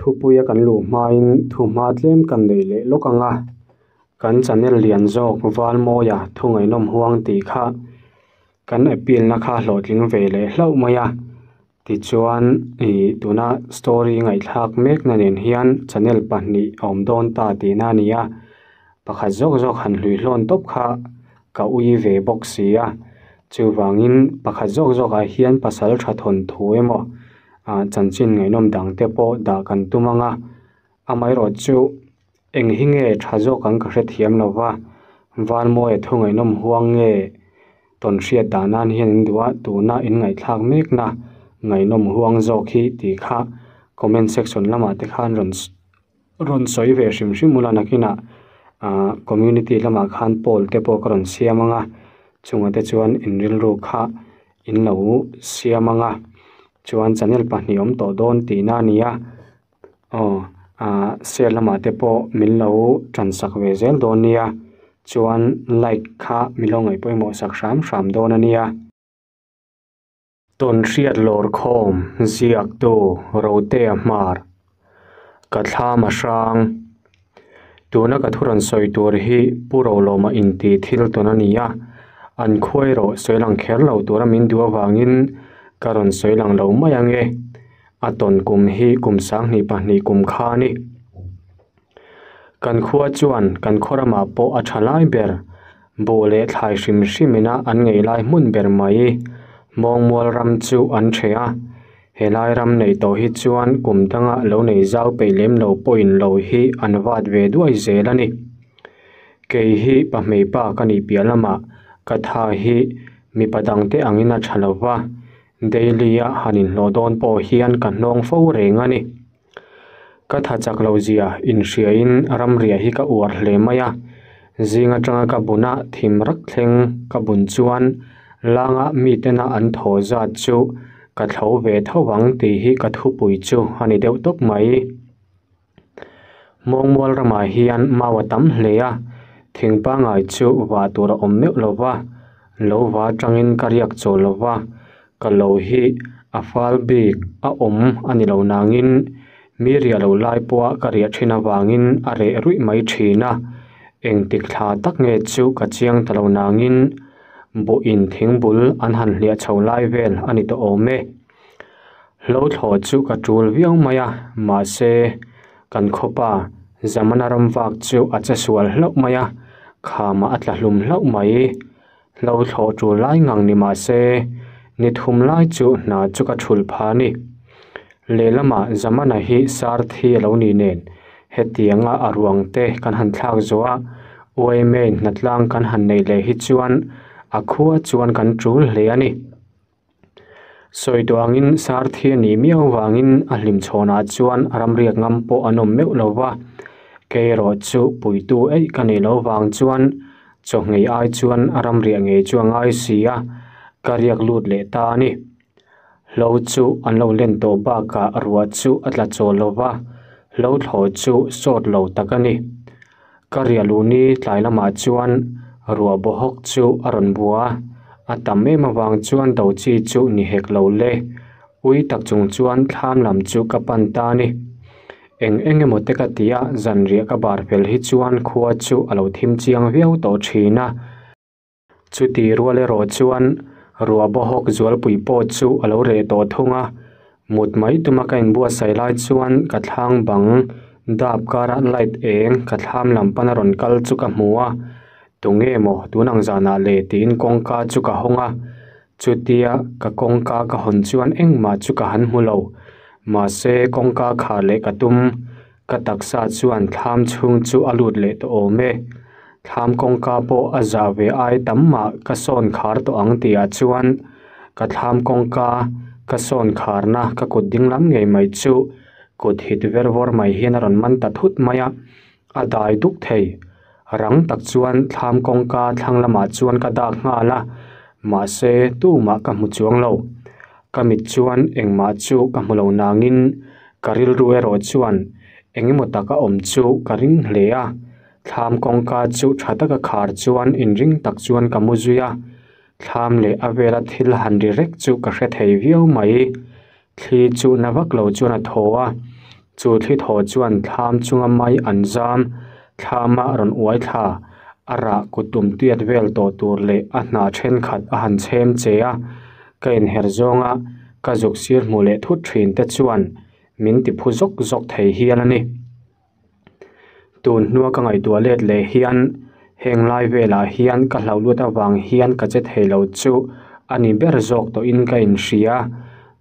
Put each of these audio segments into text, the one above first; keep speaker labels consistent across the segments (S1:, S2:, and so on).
S1: Thupuia kan luh hmain thuhma tlem kan nei leh lawk ang a, kan channel lian zawk Valmawia thu ngaihnawm huang tih kha kan appeal na kha hlawhtling ve leh hlauh mai a. Tichuan ih tuna story ngaihthlak mekna nen hian channel pahnih a awm dawn ta tihna a ni a, pakhat zawk zawk han hlui hlawn tawp kha ka ui ve bawk si a, chuvangin pakhat zawk zawkah hian pasal tha thawn thu emaw ah chanchin ngaihnawm dang te pawh dah kan tum ang a, amaherawh chu eng hi nge tha zawk ang ka hrethiam lo va, Valmawia thu ngaihnawm huang nge tawn hriat dah nan hian in duh a, tuna in ngaihthlak mekna ngaihnawm huang zawk hi tih kha comment section lamah te khan rawn rawn sawi ve hrim hrim ula nakinah ah community lamah khan poll te pawh ka rawn siam ang a, chungah te chuan in rilru kha in lo siam ang a, chuan channel pahnih awm tawh dawn tihna a ni a, aw ah share lamah te pawh min lo tan sak ve zel dawn nia, chuan like kha min lo ngaih pawimawh sak hram hram dawn a nia. Tawnhriat lawrkhawm ziaktu Rotea Hmar Ka thlam a hrang. Tuna ka thu rawn sawi tur hi Pu Rolawma inti thil tawn a ni a, an khuai erawh sawi lang kher lo tura min duh avangin ka rawn sawi lang lo mai ang e. A tawn kum hi kum 2002 kum kha a ni. Kan khua chuan kan khaw ramah pawh a tha lai ber, buh leh thlai hrim hrim ina an ngei lai hmun ber mai Mawngmual ram chu an ṭhe a. Helai ram neih tawh hi chuan kum danga lo nei zau peih lem lo pawhin lo hi an vat ve duai zel a ni. Kei hi pahmei pa ka nih piah lamah ka tha hi mipa dangte angin a ṭha lo va, daily-a han inhlawh dawn pawh hian ka hnawng fo reng a ni. Ka tha chak lo zia inhriain ramriah hi ka uar hle mai a, zing atanga ka buna thim rak thleng ka bun chuan langa mitena an thaw zat chu ka thlo ve tho ang tih hi ka thupui chu a ni deuh tawp mai. Mawngmual ramah hian mau a tam hle a, thing pangngai chu vah tur a awm meuh lo va, lo va atangin ka riak chawl lo va, Ka lo hi a fal bik a awm a ni lo nangin mi riah lo lai pawha ka riah thin avangin a reh ruih mai thin a, engtik thla tak nge chu ka chiang ta lo nangin buhin thingbul an han hliah chho lai vel a ni tawh awm e. Hlo thlawh chu ka tul viau mai a, mahse kan khawpa Zamana ram vak chu a che sual hlauh mai a, khamah a tla hlum hlauh mai. Hlo thlawh tul lai ngang ni mah se, ni thum lai chu hna chu ka thulh pha a ni. Lehlamah Zamana hi sar thi a lo ni nen, hetianga a ruang te kan han thlak zawh a, UMA hnatlang kan han neih leh hi chuan a khua chuan kan tul hle a ni. Sawi tawh angin sar thi a nih miau vangin a hlimchhawnah chuan ramriak ngam pawh an awm meuh lo va, kei erawh chu puitu eih ka neih loh vang chuan chawhngei ai chuan a ramriah ngei chu a ngai si a, ka riak lut leh ta a ni. Hlo chu an lo len tawh bakah ruah chu a tla chawl lo va, hlo thlawh chu sawt lo tak a ni. Ka riah luh ni tlai lamah chuan ruah bawhawk chu a rawn bua a, a tam em avang chuan do chi chu ni hek lo le. Ui tak chung chuan thlam lam chu ka pan ta a ni. Eng eng emaw te ka ti a, zanriah ka bar fel hi chuan khua chu a lo thim chiang viau tawh thin a. Chuti rual erawh chuan ruah bawhawk zualpui pawh chu a lo reh tawh thung a, mut mai tuma ka inbuatsaih lai chuan ka thlang bang dap kara light eng ka thlam lam pana rawn kal chu ka hmu a, tunge maw tun ang zanah le tiin kawngka chu ka hawng a, chutia ka kawngka ka hawn chuan engmah chu ka han hmu lo, mahse kawngka khar leh ka tum. Ka taksa chuan thlam chhung chu a lut leh tawh awm e. Thlam kawngka pawh a zah ve ai tam mah ka sawn khar tawh ang tihah chuan ka thlam kawngka ka sawn kharna ka kut ding lam ngei mai chu kut hit ver vawr mai hian a rawn man ta thut mai a, a dai duk thei. Rang tak chuan thlam kawngka thlang lamah chuan ka dak nghal a, mahse tumah ka hmu chuang lo. Ka mit chuan engmah chu ka hmu lo nangin ka rilru erawh chuan engemaw taka awm chu ka ring hle a, thlam kawngka chu tha taka khar chuan inring tak chuan ka mu zui a, thlam leh a vela thil han ri rek chu ka hre thei viau mai. Thli chu na vak lo chuan a thaw a, Chu thli thaw chuan thlam chunga mai an zam thlama rawn uai thla a rah kut tum tiat vel tawh tur leh a hnah thenkhat a han chhem che a, ka inher zawnga ka zuk sir hmu leh thut thin te chuan min ti phu zawk zawk thei hial a ni. Tun hnua ka ngaihtuah let leh hian heng lai velah hian ka hlauh lut avang hian ka che thei lo chu a ni ber zawk tawhin ka inhria.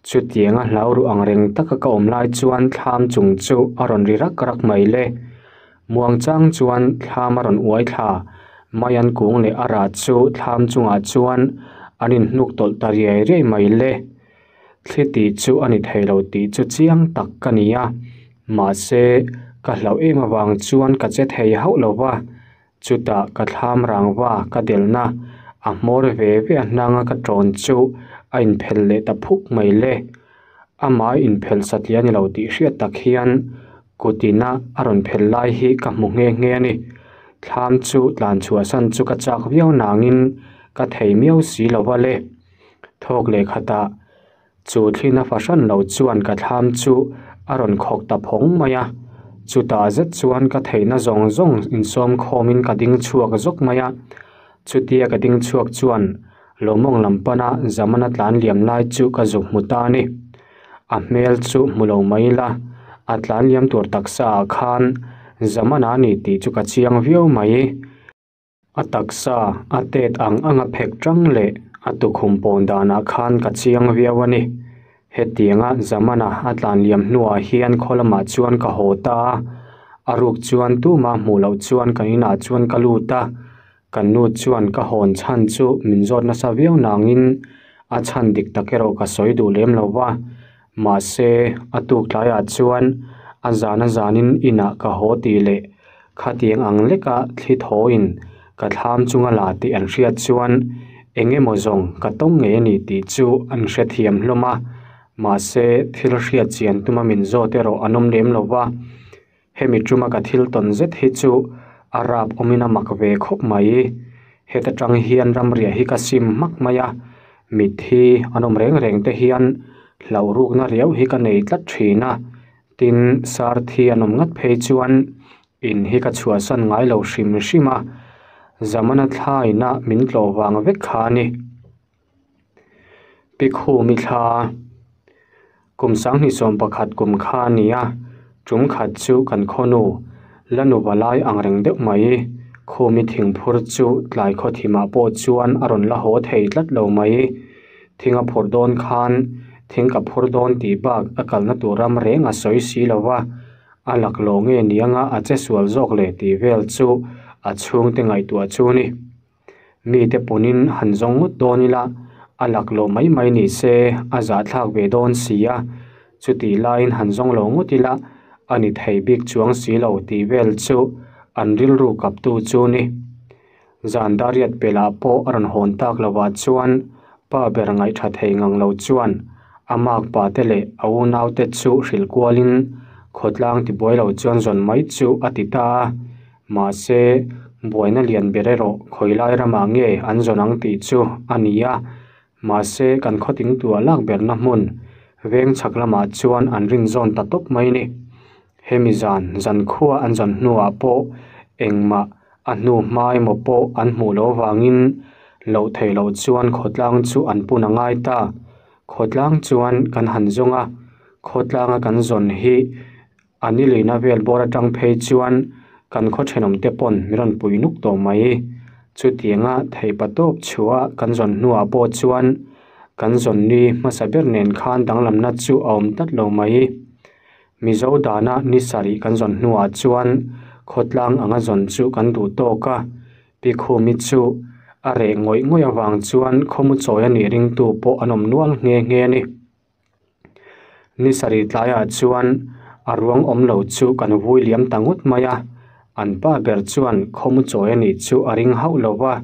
S1: Chutianga hlau ruh ang reng taka ka awm lai chuan thlam chung chu a rawn ri rak rak mai le. Muangchang chuan thlam a rawn uai thla. Maian kung leh a rah chu thlam chungah chuan an inhnuk tawlh ta riai riai mai le. Thli tih chu a ni thei lo tih chu chiang tak ka ni a, mahse ka hlauh em avang chuan ka che thei hauh lo va, chutah ka thlam rangva ka delhna a hmawr ve ve a hnanga ka tawn chu a inphelh leh ta phuk mai le. Amah inphelh satliah a ni lo tih hriat tak hian kutina a rawn phelh lai hi ka hmu nghe nghe a ni. Thlam chu tlan chhuahsan chu ka chak viau nangin ka thei miau si lo va le. Thawk leh khatah chu thlina fahran lo chuan ka thlam chu a rawn khawk ta phawng mai a, chutah zet chuan ka theihna zawng zawng insawm khawmin ka ding chhuak zawk mai a. Chutia ka ding chhuak chuan lawmawng lam pana Zamana tlan liam lai chu ka zuk hmu ta a ni. A hmel chu hmu lo mai ila, a tlan liam tur taksa ah khan Zamana a ni tih chu ka chiang viau mai. A taksa a tet ang anga phek tang leh a tukhum pawn danah khan ka chiang viau a ni. Hetianga Zamana a tlan liam hnuah hian khaw lamah chuan ka haw ta a, a ruk chuan tumah hmuh loh chuan kan inah chuan ka lut a, kan nu chuan ka hawn chhan chu min zawt nasa viau nangin a chhan dik tak erawh ka sawi duh lem lo va, mahse a tuk tlaiah chuan a zan a zanin inah ka haw tih leh Khatiang ang leka thli thawiin ka thlam chunga la tih an hriat chuan eng emaw zawng ka tawng ngei a ni tih chu an hrethiam hlawm a, mahse thil hriat chian tuma min zawt erawh an awm lem lo va. Hemi tuma ka thil tawn zet hi chu a rap awmin a mak ve khawp mai. Heta tang hian ramriah hi ka sim hmak mai a, mitthi an awm reng reng te hian hlauhrukna riau hi ka nei tlat thin a. Tin, Sarthi an awm ngat phei chuan in hi ka chhuahsan ngai lo hrim hrim a, Zamana thlaina min tlawh vang vek kha a ni. Pi Khumi thla, Kum sanghnih 11 kum kha a ni a, tum khat chu kan khawnu la nuva lai ang reng deuh mai. Khumi thingphur chu tlai khaw thimah pawh chuan a rawn la haw thei tlat lo mai. Thing a phur dawn khan thing ka phur dawn tih bak a kalna tur ram reng a sawi si lo va, a laklawh nge ni anga a che sual zawk leh tih vel chu a chhungte ngaihtuah chu a ni. Mite punin han zawng ngawt dawn ila a laklawh mai mai ni se a zahthlak ve dawn si a, chutih laiin han zawng lo ngawt ila a ni thei bik chuang si lo tih vel chu an rilru kaptu chu a ni. Zan dariat pelah pawh a rawn hawn tak lovah chuan pa ber ngaihṭha thei ngang lo chuan a makpa te leh a unaute chu hrilh kualin khawtlang tibuai lo chuan zawn mai chu a ti ta a. Mahse, buaina lian ber erawh khawilai ramah nge an zawn ang tih chu a ni a. Mahse, kan khawting tua lak berna hmun veng chhak lamah chuan an rin zawn ta tawp mai ni. Hemi zan zankhua an zawn hnuah pawh engmah a hnu hma emaw pawh an hmuh loh avangin loh theih loh chuan khawtlang chu an pun a ngai ta. Khawtlang chuan kan han zawng a, khawtlanga kan zawn hi a ni luihna vel bawr atang phei chuan kan khaw thenawmte pawn min rawn pui nuk tawh mai. Chutianga theihpa tawp chhuah kan zawn hnuah pawh chuan kan zawn ni hmasa ber nen khan danglamna chu a awm tlat lo mai. Mizo dana ni sarih kan zawn hnuah chuan khawtlang anga zawn chu kan duh tawk a, Pi Khumi chu a reh ngawih ngawih avang chuan khawmu chawi a nih ringtu pawh an awm nual nghe nghe a ni. Ni sarih tlaiah chuan a ruang awm lo chu kan vui liam ta ngawt mai a, an pa ber chuan khawmu chawi a nih chu a ring hauh lo va,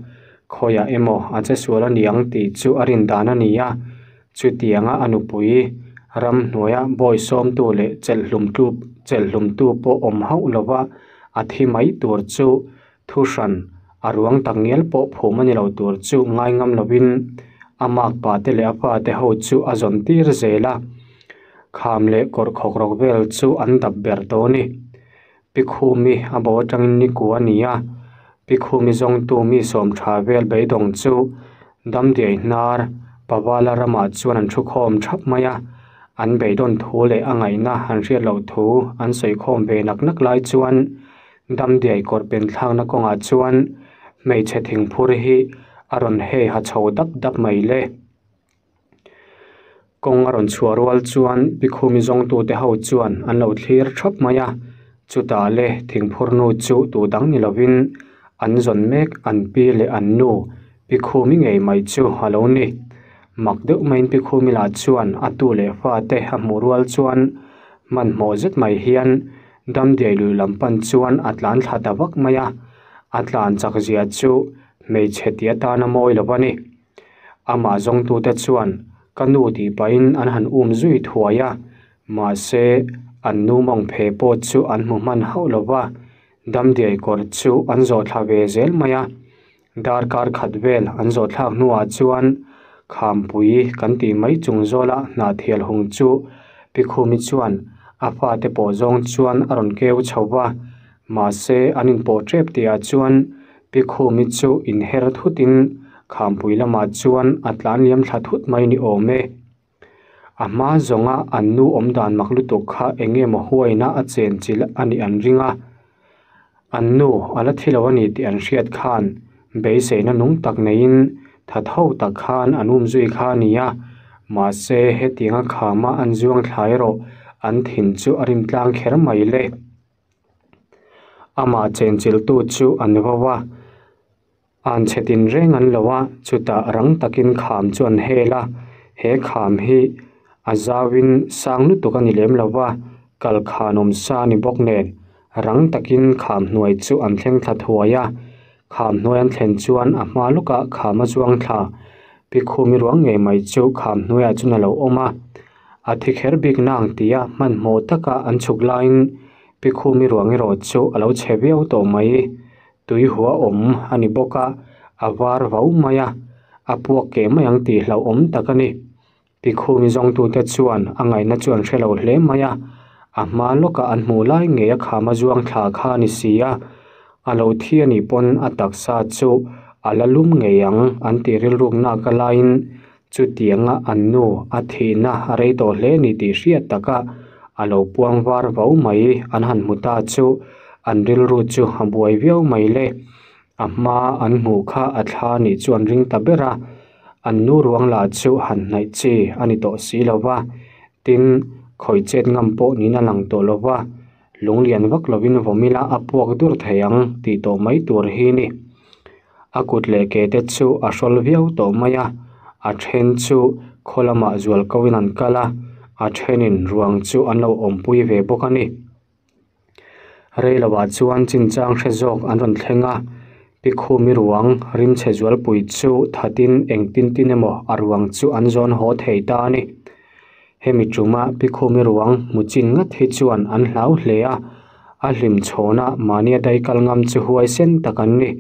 S1: khawiah emaw a che sual a ni ang tih chu a rin dan a ni a, Chutianga a nupui ramhnuaia bawi sawmtu leh chelhhlumtu pawh awm hauh lova a thi mai tur chu thu hran a ruang tak ngial pawh phum a ni lo tur chu ngai ngam lovin a makpa te leh a fate ho chu a zawn tir zel a. Kham leh kawr khawkrawk vel chu an dap ber tawh a ni. Pi Khumi a bo atangin ni kua a ni a, Pi Khumi zawngtu mi sawm tha vel beidawng chu Damdiai hnar Pavala ramah chuan an thu khawm thap mai a, an beidawn thu leh a ngaihna an hriat loh thu an sawi khawm ve nak nak lai chuan Damdiai kawr pen thlakna kawngah chuan hmeichhe thingphur hi a rawn hei ha chho dap dap mai le. Kawng a rawn chhuah rual chuan Pi Khumi zawngtute ho chuan an lo thlir thap mai a, chutah le thingphur nu chu tu dang ni lovin an zawn mek an pi leh an nu Pi Khumi ngei mai chu a lo ni. Mak deuh maiin Pi Khumi lah chuan a tu leh fate a hmuh rual chuan hmanhmawh zet mai hian Damdiai lui lam pan chuan a tlan thla ta vak mai a, a tlan chak zia chu hmeichhe tih atana mawi lo a ni. Amah zawngtute chuan ka nu tih pahin an han um zui thuai a, mahse an nu mawng phe pawh chu an hmu hman hauh lo va, Damdiai kawr chu an zawh thla ve zel mai a. Darkar khat vel an zawh thlak hnuah chuan Khampui kan tih mai chung zawla hnahthial hung chu Pi Khumi chuan a fate pawh zawng chuan a rawn keu chho va, mahse an inpawh tep tihah chuan Pi Khumi chu inher thutin Khampui lamah chuan a tlan liam thla thut mai ni awm e. A hma zawnga an nu awm dan mak lutuk kha eng nge maw huaina a chen chilh a nih an ring a. An nu a la thi lo a ni tih an hriat khan beiseina nung tak neiin tha tho tak khan an um zui kha a ni a. Mahse hetianga khama an zuang thla erawh an thin chu a rim tlang kher mai le. Amah chenchilhtu chu an vo a. An chhe tin reng an lo a, chutah rang takin kham chu an hel a, he kham hi a zauin sang lutuk a ni lem lo va, kal khan awm sa a ni bawk nen rang takin kham hnuai chu an thleng thla thuai a, kham hnuai an thlen chuan a hma lawkah kham a zuang thla, pi khumi ruang ngei mai chu kham hnuaiah chuan a lo awm a, a thi kher bik nang tia hmanhmawh taka an chhuk laiin pi khumi ruang erawh chu a lo chhe viau tawh mai. Tui hua awm a ni bawk a, a var vau mai a, a puak keh mai ang tih hlauhawm tak a ni. Pi Khumi zawngtute chuan a ngaihna chu an hre lo hle mai a, a hma lawkah an hmuh lai ngei a khama zuang thla kha a ni si a, a lo thi a nih pawn a taksa chu a la lum ngei ang an tih rilruk nak a laiin chutianga an nu a thihna a rei tawh hle ni tih hriat taka a lo puang var vau mai an han hmu ta chu an rilru chu a buai viau mai le. A hma an hmuh kha a thla nih chu an ring ta ber a, an nu ruang lah chu han hnaih chi a ni tawh si lo va, tin, khawih chet ngam pawh niin a lang tawh lo va, lunglian vak lovin vawm ila a puak dur thei ang tih tawh mai tur hi ni. A kut leh ke te chu a hrawl viau tawh mai a, a then chu khaw lamah zual ko in an kal a, a thenin ruang chu an lo awmpui ve bawk a ni. Rei lovah chuan chinchang hre zawk an rawn thleng a, Pi Khumi ruang rimchhe zualpui chu thatin engtin tin emaw a ruang chu an zawn haw thei ta a ni. Hemi tuma Pi Khumi ruang hmu chin ngat hi chuan an hlau hle a, a hlim chhawna mahnia dai kal ngam chu huaisen tak an ni.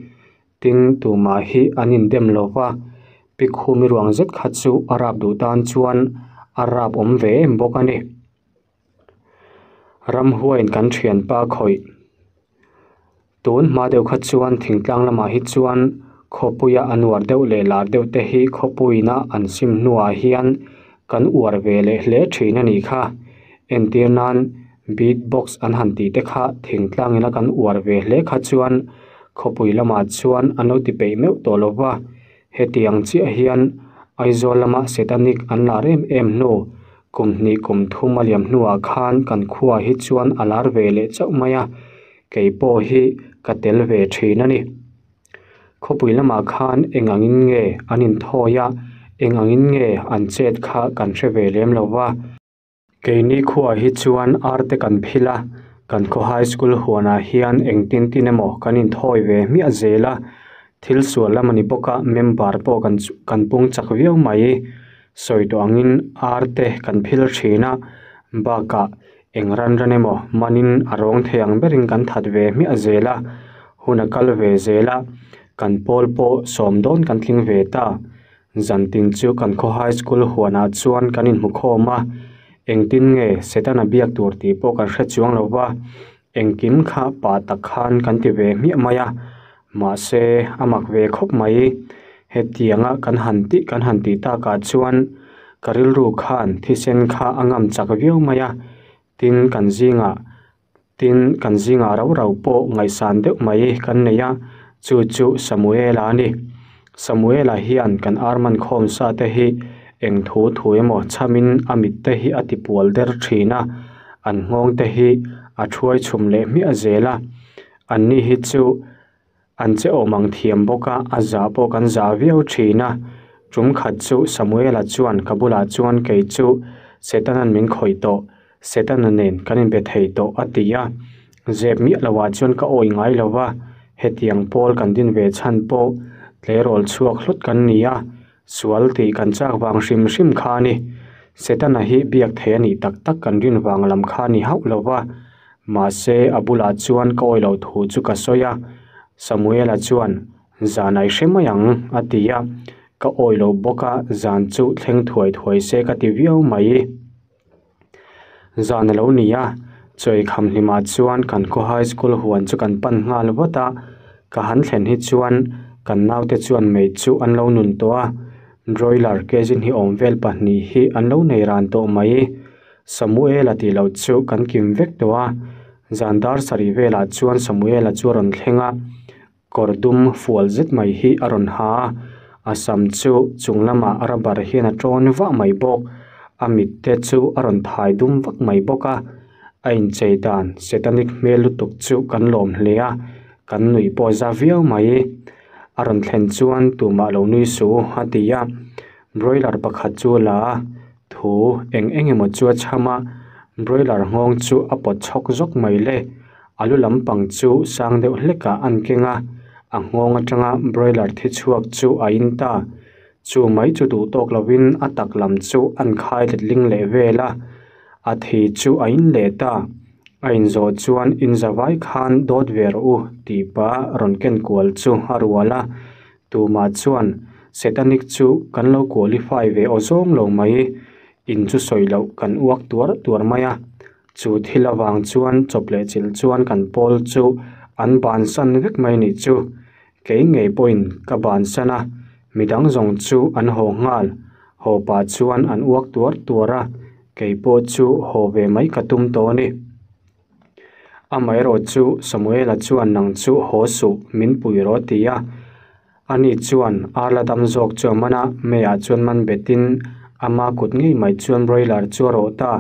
S1: Tin, tumah hi an indem lo va, Pi Khumi ruang zet kha chu a rap duh tan chuan a rap awm ve em bawk a ni. Ramhuaiin kan thianpa khawih. Tun hma deuh kha chuan thingtlang lamah hi chuan khawpuia an uar deuh leh lar deuh te hi khawpuiina an sim hnuah hian kan uar ve leh hle thin a nih kha. Entir nan beat box an han tih te kha thingtlang ina kan uar ve hle kha chuan khawpui lamah chuan an lo ti peih meuh tawh lo va. Hetiang chiah hian Aizawl lama Setanic an lar em em hnu, kum hnih kum thum a liam hnuah khan kan khuaah hi chuan a lar ve leh chauh mai a, kei pawh hi ka tel ve thin a ni. Khawpui lamah khan eng angin nge an inthawi a, eng angin nge an chet kha kan hre ve lem lo va. Keini khuaah hi chuan ar te kan phil a, kan khaw high school huanah hian engtin tin emaw kan inthawi ve hmiah zel a, thil sual lam a ni bawk a, member pawh kan kan pung chak viau mai. Sawi tawh angin ar te kan phil thin a, bakah eng ran ran emaw manin a rawng thei ang berin kan that ve hmiah zel a, hun a kal ve zel a, kan pawl pawh sawm dawn kan tling ve ta. Zantin chu kan khaw high school huanah chuan kan inhmu khawm a, Engtin nge Setana biak tur tih pawh kan hre chuang lo va, engkim kha pa tak khan kan ti ve hmiah mai a. Mahse, a mak ve khawp mai. Hetianga kan han tih kan han tih takah chuan ka rilru khan thisen kha a ngam chak viau mai a. Tin, kan zingah tin, kan zingah rau rau pawh ngaihsan deuh mai kan nei a, chu chu Samuela a ni. Samuela hian kan ar man khawm sa te hi eng thu thu emaw chhamin a mit te hi a ti pual der thin a, an nghawng te hi a thuai chhum leh hmiah zel a. Anni hi chu an che awm ang thiam bawk a, a zah pawh kan zah viau thin a. Tum khat chu Samuela chuan ka bulah chuan kei chu Setanan min khawih tawh, Setana nen kan inbe thei tawh a ti a. Zep miah lohah chuan ka awih ngai lo va, hetiang pawl kan din ve chhan pawh tleirawl chhuak hlut kan ni a, sual tih kan chak vang hrim hrim kha a ni. Setana hi biak thei a nih tak tak kan rin vang lam kha a ni hauh lo va, mahse a bulah chuan ka awih loh thu chu ka sawi a. Samuela chuan, Zan a i hre mai ang, a ti a. Ka awih loh bawk a, zan chu thleng thuai thuai se ka ti viau mai. Zan a lo ni a, chawi kham hlimah chuan kan khaw high school huan chu kan pan nghal vat a, ka han thlen hi chuan kan naute chuan mei chu an lo nun tawh a, broiler kg hnih awm vel pahnih hi an lo nei ran tawh mai. Samuela tih loh chu kan kim vek tawh a, zan dar sarih velah chuan Samuela chu a rawn thleng a, Kawr dum fual zet mai hi a rawn ha a, a sam chu chung lamah rubber hian a tawn vah mai bawk. A mit te chu a rawn thai dum vak mai bawk a, a inchei dan satanic hmel lutuk chu kan lawm hle a, kan nuih pawh za viau mai. A rawn thlen chuan tumah lo nui suh u a ti a, broiler pakhat chu a la a, thu eng eng emaw chu a chham a, broiler nghawng chu a pawt chhawk zawk mai le. A lu lampang chu sang deuh hlekah an keng a, a nghawng atanga broiler thi chhuak chu a in ta. Chu mai chu duh tawk lovin a tak lam chu an khai letling leh vel a, a thi chu a in leh ta. A inzawh chuan in zavai khan dawt ve rawh u tih pah rawn ken kual chu a rual a. Tumah chuan Satanic chu kan lo qualify ve aw zawng lo mai, in chu sawi loh kan uak tuar tuar mai a. Chu thil avang chuan chawp leh chilh chuan kan pawl chu an bansan vek mai nih chu. Kei ngei pawhin ka bansan a, midang zawng chu an haw nghal. Haw pah chuan an uak tuar tuar a, kei pawh chu haw ve mai ka tum tawh a ni. Amaherawh chu Samuela chuan nang chu haw suh, min pui rawh a ti a. Ani chuan ar la dam zawk chu a man a, meiah chuan man betin ama kut ngei mai chuan broiler chu a rawh ta.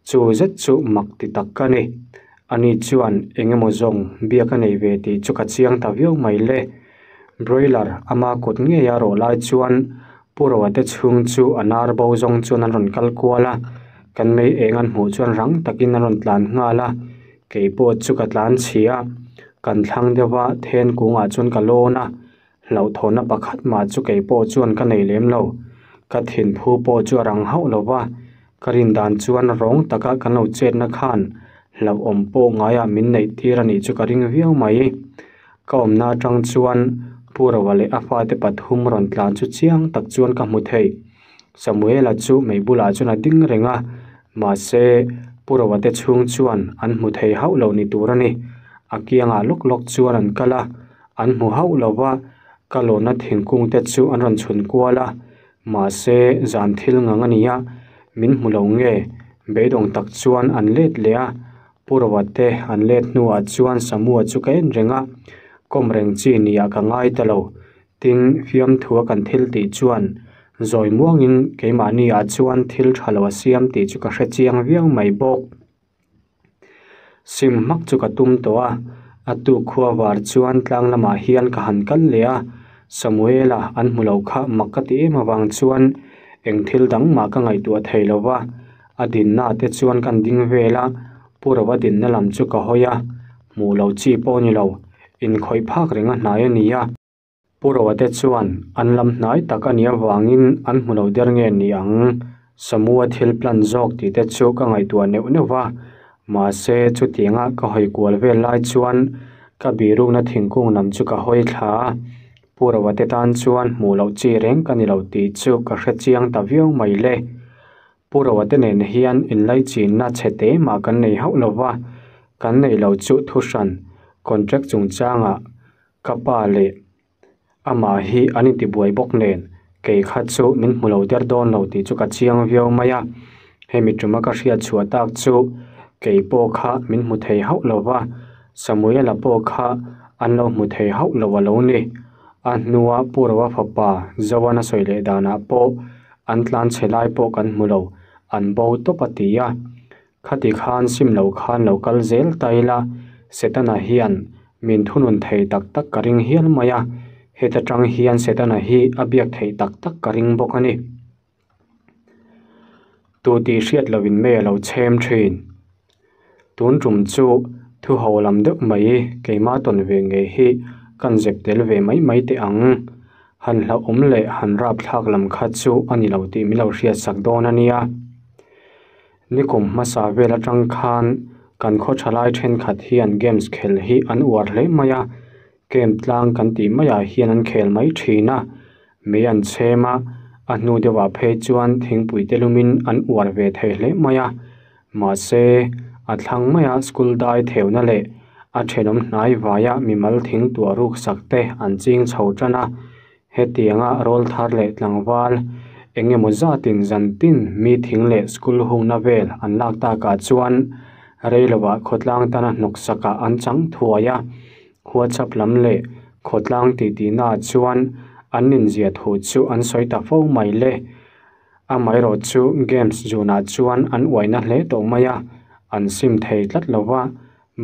S1: Chu zet chu mak ti tak ka ni. Ani chuan eng emaw zawng biak a nei ve tih chu ka chiang ta viau mai le. Broiler ama kut ngei a rawh lai chuan Pu Roa te chhung chu a nar bo zawng chuan an rawn kal kual a, kan mei eng an hmuh chuan rang takin an rawn tlan nghal a, kei pawh chu ka tlan chhia a. Kan thlang deuh a, then kungah chuan ka lawn a, hlauhthawhna pakhat mah chu kei pawh chuan ka nei lem lo. Ka thinphu pawh chu a rang hauh lo va, ka rin dan chuan rawng taka kan lo chetna khan hlauhawm pawh ngaiah min neih tir a nih chu ka ring viau mai. Ka awmna atang chuan Pu Roa leh a fate pathum rawn tlan chu chiang tak chuan ka hmu thei. Samuela chu mei bulah chuan a ding reng a, mahse Pu Roa te chhung chuan an hmu thei hauh lo ni tur a ni. A kiangah lawk lawk chuan an kal a, an hmu hauh lo va, ka lawnna thingkung te chu an rawn chhun kual a, mahse zan thil ngang a ni a, min hmu lo nge, beidawng tak chuan an let leh a, Pu Roa te an let hnuah chuan Samua chu ka en reng a, kawm reng chi nia ka ngai ta lo. Tin, fiamthua kan thil tih chuan zawi muangin keimahni ah chuan thil tha lo a siam tih chu ka hre chiang viau mai bawk. Sim hmak chu ka tum tawh a, a tuk khua var chuan tlang lamah hian ka han kal leh a, Samuela an hmu lo kha mak ka ti em avang chuan eng thil dang mah ka ngaihtuah thei lo va, A dinna te chuan kan ding vel a, Pu Rova dinna lam chu ka hawi a, hmuh lo chi pawh a ni lo, inkhawih phak reng a hnai a ni a. Pu Rova te chuan an lam hnai tak a nih avangin an hmu lo der nge ni ang, Samua thil plan zawk tih te chu ka ngaihtuah neuh neuh va, mahse chutianga ka hawi kual vel lai chuan ka birukna thingkung lam chu ka hawi thla a, Pu Rova te tan chuan hmuh loh chi reng ka ni lo tih chu ka hre chiang ta viau mai le. Pu Roa te nen hian inlaichinna chhe te mah kan nei hauh lo va, kan neih loh chu thuhran contract chungchangah ka pa leh amah hi an intibuai bawk nen kei kha chu min hmu lo der dawn lo tih chu ka chiang viau mai a. Hemi tuma ka hriat chhuah tak chu kei pawh kha min hmu thei hauh lo va, Samuela pawh kha an lo hmu thei hauh lo a lo ni. A hnua Pu Roa fapa Zoana sawi leh danah pawh an tlan chhe lai pawh kan hmu lo, an bo tawp a ti a. Khati khan sim lo khan lo kal zel ta ila, Setana hian min thunun thei tak tak ka ring hial mai a, heta tang hian Setana hi a biak theih tak tak ka ring bawk a ni. Tu tih hriat loin mei a lo chhem thin. Tun tum chu thu ho lam deuh mai keimah tawn ve ngei hi kan zep tel ve mai mai teh ang. Han hlauhawm leh han rapthlak lam kha chu a ni lo tih min lo hriatsak dawn a nia. Nikum hmasa vel atang khan kan khaw thalai thenkhat hian games khelh hi an uar hle mai a, Camp tlang kan tih maiah hian an khel mai thin a, mei an chhem a, a hnu deuhah phei chuan thingpui te lumin an uar ve thei hle mai a. Mahse, a thlang maia school dai theuna leh a thenawm hnai vaia mimal thing tuah ruk sak te an ching chho tan a. Hetianga rawl thar leh tlangval eng emaw zatin zantin mi thing leh school hungna vel an lak takah chuan reiloah khawtlang tana hnawksakah an chang thuai a. WhatsApp lam leh khawtlang titihnaah chuan an inziah thu chu an sawi ta fo mai le. Amaherawh chu games zunah chuan an uaina hle tawh mai a, an sim thei tlat lo va.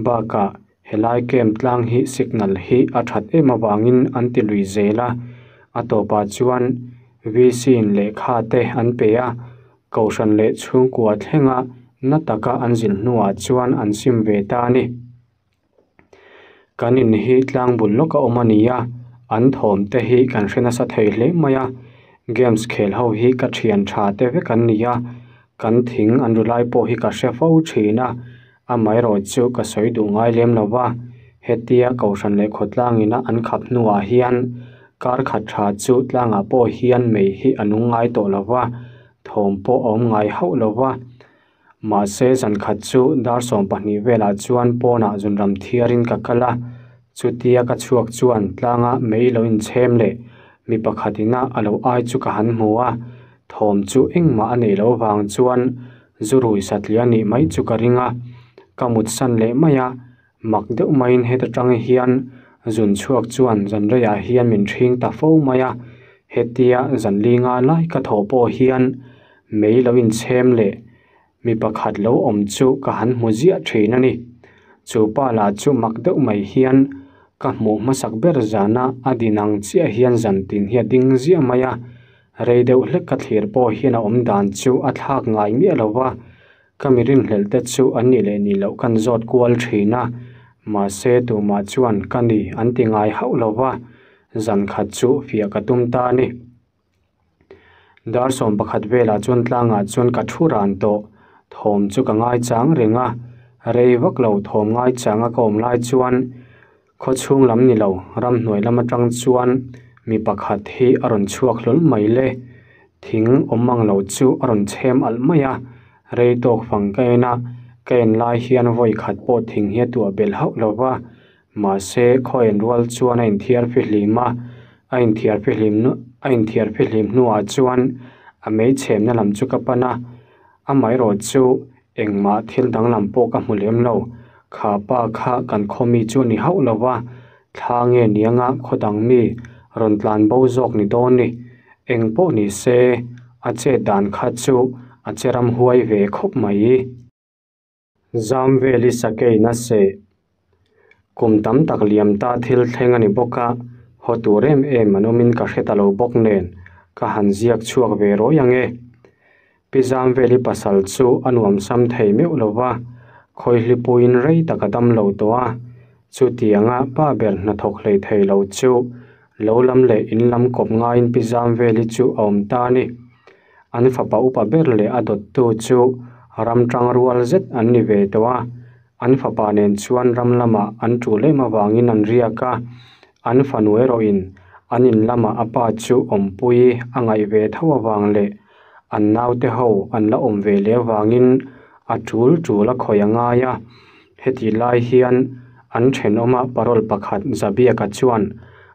S1: Bakah helai camp tlang hi signal hi a that em avangin an ti lui zel a, a tawpah chuan VC in lehkha te an pe a, kohhran leh chhungkua thlenga na taka an zilh hnuah chuan an sim ve ta a ni. Kan in hi tlang bul lawk a awm a ni a, an thawm te hi kan hre nasa thei hle mai a, games khel ho hi ka thian tha te vek an ni a, kan thing an ru lai pawh hi ka hre fo thin a, amaherawh chu ka sawi duh ngai lem lo va, hetia kohhran leh khawtlang ina an khap hnuah hian kar khat tha chu tlangah pawh hian mei hi a nung ngai tawh lo va, thawm pawh a awm ngai hauh lo va. Mahse, zan khat chu dar 12 velah chuan pawnah zunram thiarin ka kal a, chutia ka chhuak chuan tlanga mei lo inchhem leh mi pakhat ina a lo ai chu ka han hmu a, thawm chu engmah a neih loh vang chuan zu rui satliah nih mai chu ka ring a, ka mutsan leh mai a, mak deuh maiin heta tang hian zun chhuak chuan zan reiah hian min ṭhing ta fo mai a, hetia zan li nga lai ka thawh pawh hian mei lo inchhem leh mi pakhat lo awm chu ka han hmu ziah thin a ni. Chu pa lah chu mak deuh mai hian ka hmuh hmasak ber zana a din ang chiah hian zan tin hi a ding ziah mai a, rei deuh hlek ka thlir pawh hian a awm dan chu a thlak ngai miah lo va, ka mi rinhlelh te chu an nih leh nih loh kan zawt kual thin a, mahse tumah chuan ka ni an ti ngai hauh lo va, zan khat chu fiah ka tum ta a ni. Dar 11 velah chuan tlangah chuan ka thu ran tawh, thawm chu ka ngaichang reng a, rei vak lo thawm ngaichanga ka awm lai chuan khaw chhung lam ni lo ramhnuai lam atang chuan mi pakhat hi a rawn chhuak hlawl mai le, thing awm ang lo chu a rawn chhem alh mai a, rei tawk fang ka en a, ka en lai hian vawi khat pawh thing hi a tuah belh hauh lo va, Mahse, khaw en rual chuan a inthiar fihlim a, a inthiar fihlim a inthiar fihlim hnuah chuan a mei chhemna lam chu ka pan a, amaherawh chu engmah thil danglam pawh ka hmu lem lo. Kha pa kha kan khaw mi chu a ni hauh lo va, thla nge nianga khaw dang mi rawn tlan bo zawk ni dawn ni. Eng pawh ni se, a chet dan kha chu a che ram huai ve khawp mai. Zam vel i sakei na seh. Kum tam tak liam ta thil thleng a ni bawk a, haw tur em em an awmin ka hre ta lo bawk nen ka han ziak chhuak ve rawi ang e. Pi Zam vel i pasal chu a nuam sam thei meuh lo va, khawihlipuiin rei tak a dam lo tawh a, chutianga pa ber hnathawk hlei thei lo chu lo lam leh in lam kawp ngaiin Pi Zam vel i chu a awm ta a ni. An fapa upa ber leh a dawttu chu ram tang rual zet an ni ve tawh a, an fapa nen chuan ram lamah an tul em avangin an riak a, an fanu erawhin an in lamah a pa chu awmpui a ngaih ve tho avang leh. An naute ho an la awm ve leh avangin a tul tul a khawih a ngai a. Hetih lai hian an thenawma parole pakhat Zabiaka chuan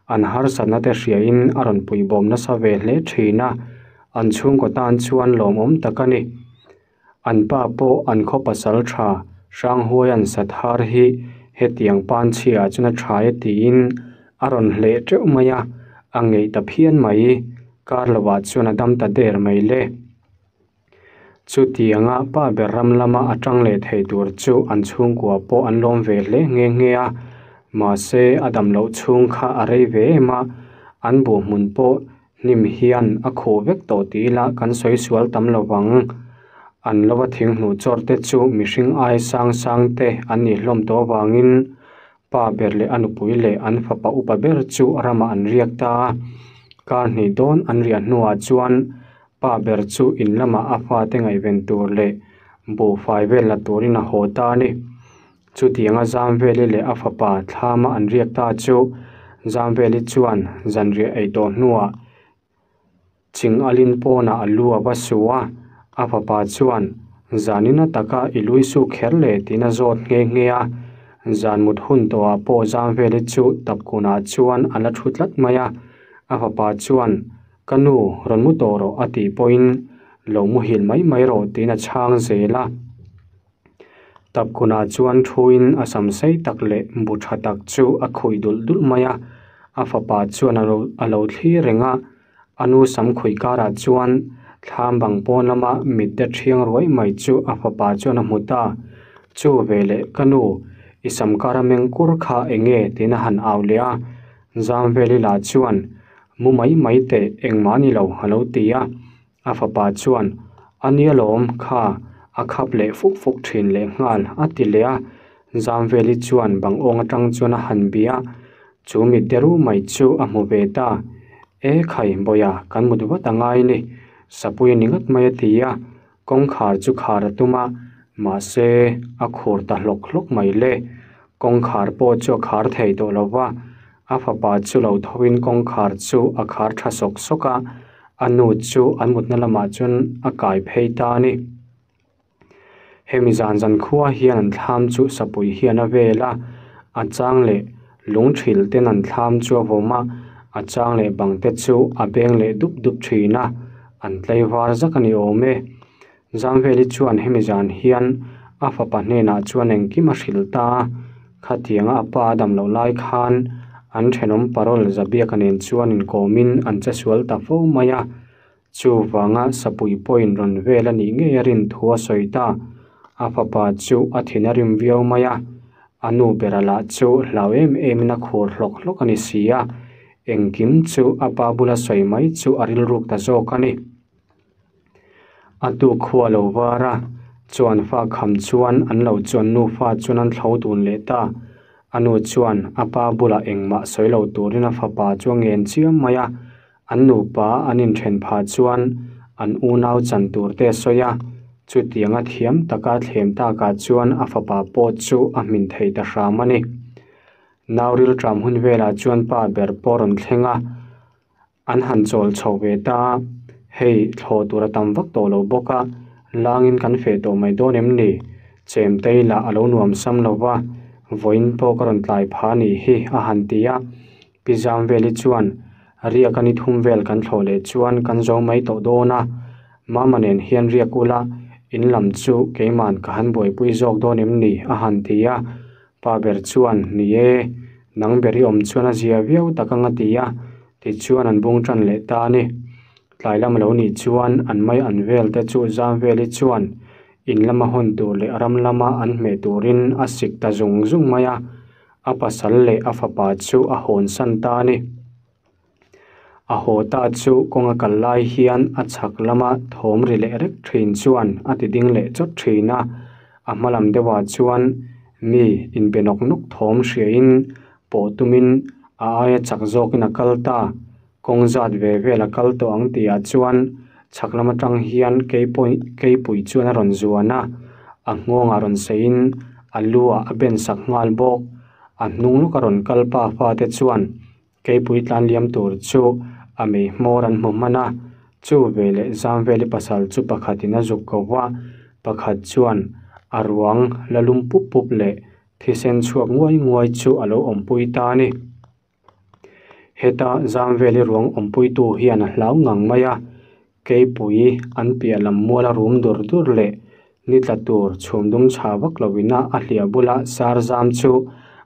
S1: an harsatna te hriain a rawn puibawm nasa ve hle thin a, an chhungkaw tan chuan lawmawm tak a ni. An pa pawh an khaw pasal tha Hranghuaia'n Sathar hi hetiang panchhiah ah chuan a tha e tiin a rawn hleh teuh mai a, a ngeih ta phian mai. Kar lovah chuan a dam ta der mai le. Chutianga pa ber ram lama a tang leh thei tur chu an chhungkua pawh an lawm ve hle nghe nghe a, mahse a dam loh chhung kha a rei ve em a, an buh hmun pawh Hnim hian a khuh vek tawh ti ila kan sawi sual tam lo vang. An lova thing hnuh chawr te chu mihring ai sang sang te an nih hlawm tawh avangin pa ber leh a nupui leh an fapa upa ber chu ramah an riak ta a. Kar hnih dawn an riah hnuah chuan pa ber chu in lamah a fate ngaihven tur leh buhfai vel la turin a haw ta a ni. Chutianga Zamveli leh a fapa thlama an riak ta chu Zamveli chuan zanriah ei tawh hnuah ching alin pawnah a lu a va su a, a fapa chuan zanin ataka i lui su kher le tiin a zawt nghe nghe a. Zan mut hun tawhah pawh Zamveli chu tapkunah chuan a la thu tlat mai a, a fapa chuan ka nu rawn mu tawh rawh a tih pawhin lo muhil mai mai rawh tiin a chhang zel a. Tapkunah chuan thuin a sam sei tak leh bu tha tak chu a khuih dulh dulh mai a, a fapa chuan a lo a lo thlir reng a, a nu sam khuih karah chuan thlam bang pawn lama mit te thiang ruai mai chu a fapa chuan a hmu ta. Chu veleh ka nu, i sam kara meng kur kha eng nge tiin a han au leh a, Zamveli lah chuan mu mai mai teh engmah a ni lo a lo ti a. A fapa chuan, A nia lawm, kha, a khap leh fuk fuk thin leh nghal, a ti leh a. Zamveli chuan bang awng atang chuan a han bia a, chu mit te ru mai chu a hmu ve ta. E khai, Bawia, kan mut vat a ngai ni, Sapui a ni ngat mai a ti a. Kawngkhar chu khar a tum a, mahse, a khur ta hlawk hlawk mai le. Kawngkhar pawh chu a khar thei tawh lo va, a fapa chu lo thoin kawngkhar chu a khar tha sawk sawk a, a nu chu an mutna lamah chuan a kai phei ta a ni. Hemi zan zan khua hian an thlam chu sapui hian a vel a, a chang leh lungthil ten an thlam chu a vawm a, a chang leh bang te chu a beng leh dup dup thin a, an tlaivar zak a ni awm e. Zamveli chuan hemi zan hian a fapa hnenah chuan engkim a hrilh ta a, khatianga a pa a dam loh lai khan an thenawm parole Zabiaka nen chuan inkawmin an che sual ta fo mai a, chuvanga sapui pawhin rawn vel a nih ngei a rin thu a sawi ta. A fapa chu a thin a rim viau mai a, a nu bera lah chu hlau em emin a khur hlawk hlawk a ni si a, engkim chu a pa bula sawi mai chu a rilruk ta zawk a ni. A tuk khua lo var a, chuan fa kham chuan an lo chuan nufa chuan an thlo dun leh ta. A nu chuan a pa bulah engmah sawi lo turin a fapa chu a ngen chiam mai a, an nupa an inthen phah chuan an unau chan tur te a sawi a, chutianga thiam taka thlem takah chuan a fapa pawh chu a hmin thei ta hram a ni. Nau rilṭam hun velah chuan pa ber pawh a rawn thleng a. An han chawl chho ve ta a, hei thlawh tur a tam vak tawh lo bawk a, langin kan feh tawh mai dawn em ni? Chemtei lah a lo nuam sam lo va, vawiin pawh ka rawn tlai pha nih hi a han ti a. Pi Zamveli chuan, Riak a ni thum vel kan thlawh leh chuan kan zo mai tawh dawn a, Mama nen hian riak ula, in lam chu keiman ka han buaipui zawk dawn em ni? a han ti a. Pa ber chuan, Ni e, nang ber i awm chuan a zia viau tak ang a ti a, tichuan an bung tan leh ta a ni. Tlai lam a lo nih chuan an mai an vel te chu Zamveli chuan in lama hawn tur leh ram lama an hmeh turin a sik ta zung zung mai a, a pasal leh a fapa chu a hawnsan ta a ni. A haw ta chu kawng a kal lai hian a chhak lama thawm ri leh rek thin chuan a ti ding leh chawt thin a, a hma lam deuhah chuan mi inbe nawk nawk thawm hriain pawh tumin a aia chak zawkin a kal ta, kawng zat ve vel a kal tawh ang tihah chuan chhak lam atang hian keipawh keipui chuan a rawn zuan a, a nghawngah rawn seihin a lu ah a ben sak nghal bawk, a hnung lawka rawn kal pa fate chuan Keipui tlan liam tur chu a mei hmawr an hmu hman a, Chu veleh Zamveli pasal chu pakhatin a zuk ko va, pakhat chuan a ruang la lum pup pup leh thisen chhuak nguai nguai chu a lo awmpui ta a ni. Heta Zamveli ruang awmpuitu hian a hlau ngang mai a, keipui an piah lam muala rum dur dur leh ni tla tur chhum dum chha vak loina a hliah bula sar zam chu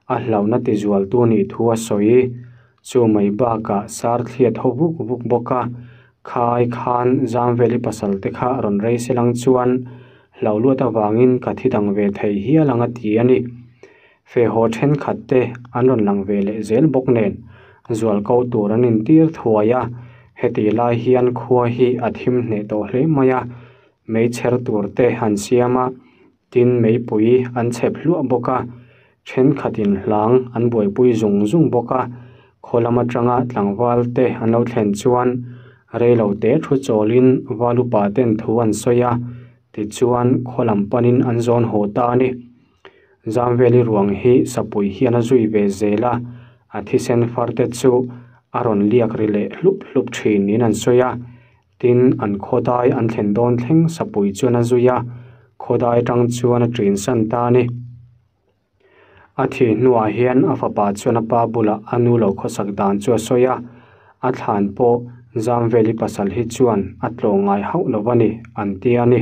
S1: a hlauhna tizualtu nih thu a sawi. Chu mai bakah sar thliat ho vuk vuk bawk a, khai khan Zamveli pasal te kha rawn rei se lang chuan hlauh luat avangin ka thi dang ve thei hial ang a ti a ni. Feh haw thenkhat te an rawn lang ve leh zel bawk nen zualko tur an intir thuai a, hetih lai hian khua hi a thim hneh tawh hle mai a, meichher tur te han siam a, tin meipui an chhep hluah bawk a, thenkhatin hlang an buaipui zung zung bawk a, khaw lam atanga tlangval te an lo thlen chuan reilo te thu chawlin val upa ten thu an sawi a, tichuan khaw lam panin an zawn haw ta a ni. Zamveli ruang hi sapui hian a zui ve zel a, a thisen far te chu a rawn liak ri leh hlup hlup thin niin an sawi a. Tin, an khawdai an thlen dawn thleng sapui chuan a zui a, khawdai atang chuan a ṭin san ta a ni. A thih hnuah hian a fapa chuan a pa bulah a nu lo khawsak dan chu a sawi a, a thlan pawh Zamveli pasal hi chuan a tlawh ngai hauh lo a ni, an ti a ni.